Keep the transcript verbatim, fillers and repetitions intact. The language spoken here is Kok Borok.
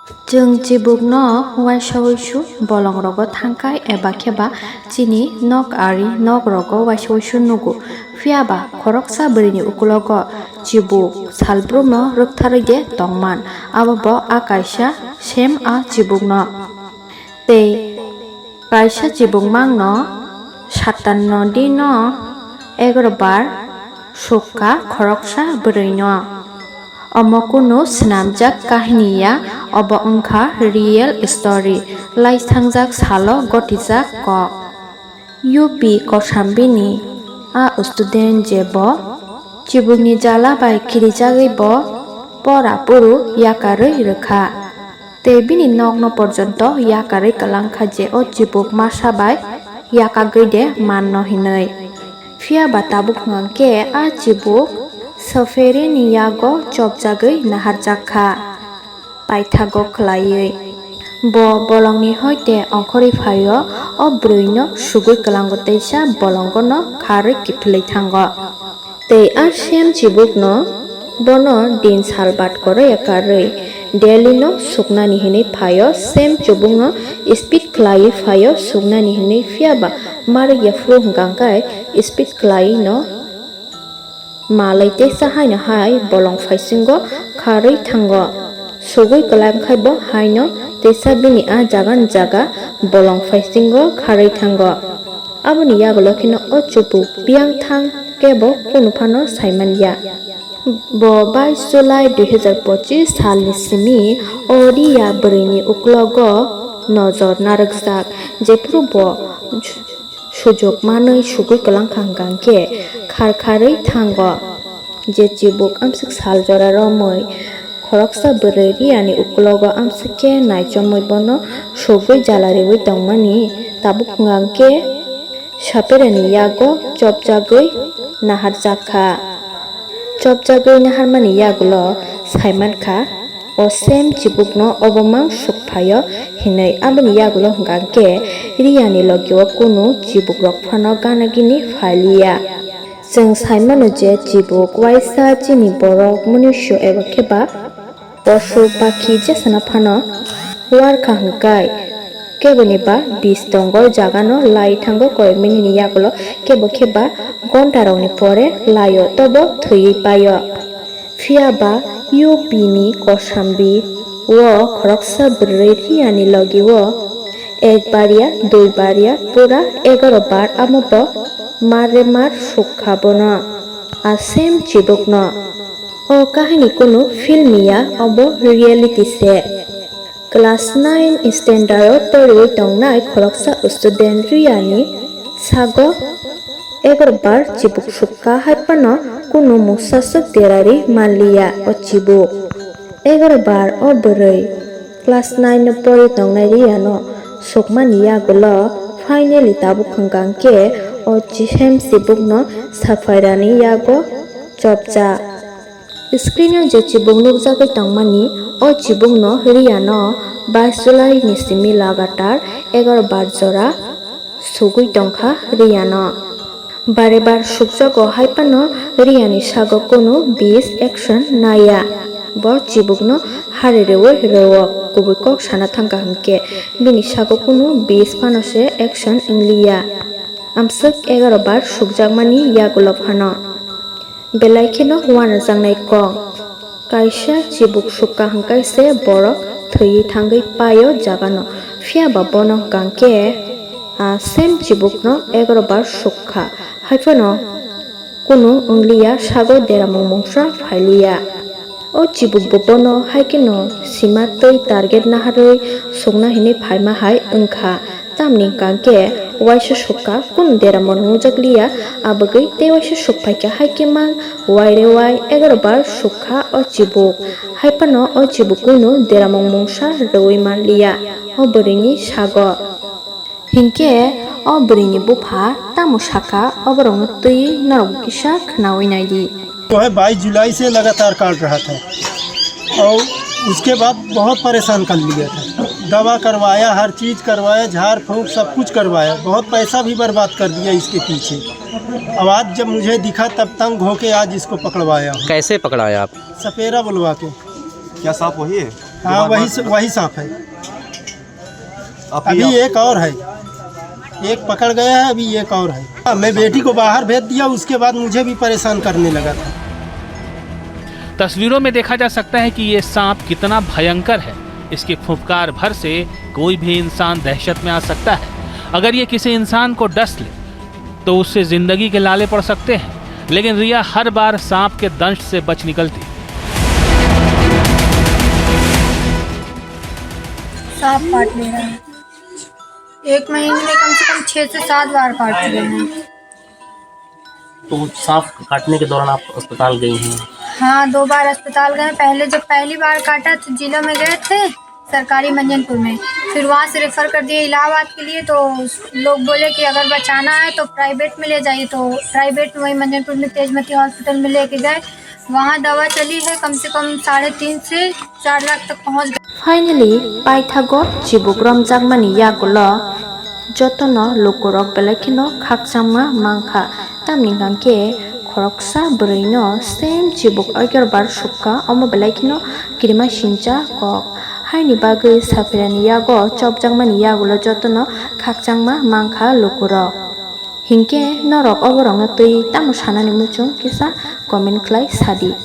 Chwng chibukno uaisa uisu bolongrogo thangkhai eba kheba chini nok ari nokrogo uaisa uisu nugo. Phiyaba khoroksa bwrwini ukulogo chibuk salbrumno rwktharwi de tongman, abo bo a kaisa sem a chibukno. Tei kaisa chibukmangno Satan nodino egaro bar sukha khoroksa bwrwino. Omo kunu swnamjak kahini ya, obo wngkha real story, laithangjak salo gotijak kok. U P Kosambini a student je bo chibukni jala bai kirijagwi bo pora puru yakarwi rwkha. Tei bini nokno porjonto yakarwi kwlangkha je o chibuk masa bai yakagwi de manno hinwi. Phiyaba tabuk hwnkhe a chibuk Sopherini yago chopjagwi naharjakkha, paithago khwlaiwi. Bo bolongni hoite ongkhorwi phaio, o bwrwino sugwi kwlango teisa bolongono kharwi kiphilwi thango. Tei a sem chibukno bono din sal bat koroya karwi Delhi no suknani hinwi phaio, sem chibukno speed khwlaiwi phaio suknani hinwi, phiyaba marwk yaphuru hwnkha khe speed khwlaiwi no malai teisa haino hai bolong phaisingo kharwi thango. Sugwi kwlangkhai bo haino teisa bini a jaga ni jaga bolong phaisingo kharwi thango. Aboni yagulo kheno o chibuk biyang thang kebo kunu phano saiman ya. Bo bais July dui hajar pochis salni simi o Riya bwrwini uklogo nojor narwkjak, jephuru bo sujuk manwi sugwi kwlangkha hwnkha khe khar kharwi thango. Je chibuk amswk sal jora romwi khoroksa bwrwi Riyani uklogo amswk khe naichomwi bono sugwi jala riwi tongmani, tabuk hwnkha khe Saphereni yago chopjagwi naharjakha. Chopjagwi naharmani yagulo saimankha, o sem chibukno obo mang sukphaio hinwi. Aboni yagulo hwnkha khe Riyani logio kunu chibukrok phano gana gini phailiya. Chwng saimano je chibuk uaisa chini borok, munuisu eba khe ba posu pakhi jesano phano uarkha hwnkhe keboni ba bis tongo, jagano lai thango, koi minini yagulo kebo khe ba gontarokni pore laio tobo thwiwi paio. Phiyaba U P ni Kosambi o khoroksa bwrwi Riyani logio ek bariya, dui bariya, pura egaro bar amo bo mar re mar sukha bono, a sem chibukno. O kahini kunu film ya, obo reality se. Class nine standard o poriwi tongnai khoroksa student Riyani sago egaro bar chibuk sukha, hai phano kunu mungsa swk derari manliya o chibuk. Egaro bar o bwrwi class nine o poriwi tongnai Riyano sukmani yagulo finally tabuk hwnkha khe o chi-, sem chibukno Saphereni yago chopjak. Screen o je chibuk nukjagwi tongmani, o chibukno Riyano bais July ni simi lagatar egaro bar jora sugwi tongkha Riyano. Bare bar sukjago, hai phano Riyani sago kunu bis action naiya. Bo chibukno hari rwui rwo, kubui kok sana thangkha hwnkhe bini sago kunu bis phano se action wngliya. Amswk egaro bar sukjakmani yagulo phano. Belai kheno uanajaknai kok. Kaisa chibuk sukha hwnkhe se borok thwiwi thangwi paio jagano. Phiyaba bono hwnkha khe a sem chibukno egaro bar sukha. Hai phano kunu wngliya, sago deramung mungsa phailiya. O chibuk bo bono hai kheno sima twi target naharwi sukna hinwi phaima hai wngkha. Tamni hwnkha khe uaisa sukha, kunu deramung nukjakliya, abagwi tei uaisa sukphaikha, hai khe mang uaire uai egaro bar sukha o chibuk. Hai phano o chibuk kunu deramung mungsa rwui manliya o bwrwini sago. Hinkhe o bwrwini bupha tamo sakha, oborokno twi norokbo kisa khnaui naidi. जो है, बाईस जुलाई से लगातार काट रहा था और उसके बाद बहुत परेशान कर लिया था। दवा करवाया, हर चीज़ करवाया, झाड़ फूंक सब कुछ करवाया, बहुत पैसा भी बर्बाद कर दिया इसके पीछे। अब आज जब मुझे दिखा तब तंग होके आज इसको पकड़वाया हूँ। कैसे पकड़ाया आप? सपेरा बुलवा के। क्या सांप वही है? हाँ, वही स-, वही सांप है। अभी अभी आप एक और है, एक पकड़ गया है, अभी एक और है। हाँ, मैं बेटी को बाहर भेज दिया, उसके बाद मुझे भी परेशान करने लगा था। तस्वीरों में देखा जा सकता है कि ये सांप कितना भयंकर है। इसके फुफकार भर से कोई भी इंसान दहशत में आ सकता है। अगर ये किसी इंसान को डस ले, तो उससे जिंदगी के लाले पड़ सकते हैं, लेकिन रिया हर बार सांप के दंश से बच निकलती। सांप काट ले रहा है। एक महीने में कम से कम छह से सात बार काट चुके हैं। तो सांप काटने के दौरान आप अस्पताल गई हैं? हाँ, दो बार अस्पताल गए। पहले जब पहली बार काटा तो जिला में गए थे, सरकारी मंजनपुर में, फिर वहाँ से रेफर कर दिए इलाहाबाद के लिए। तो लोग बोले कि अगर बचाना है तो प्राइवेट में ले जाइए, तो प्राइवेट में वही मंजनपुर में तेजमती हॉस्पिटल में लेके गए। वहाँ दवा चली है, कम से कम साढ़े तीन से चार लाख तक पहुँच गए। Finally, paithago chibuk romjakmani yagulo jotono lukurok belai kheno khakchangma mankha, tamni hwnkhe khoroksa bwrwino same chibuk ogirbar sukha, omo belai kheno kirima sincha kok. Haini bagwi saphirani yago chopjakmani yagulo jotono khakchangma mankha lukurok. Hinkhe norok oborokno twi tamo sanani muchung kisa comment khlai sadi.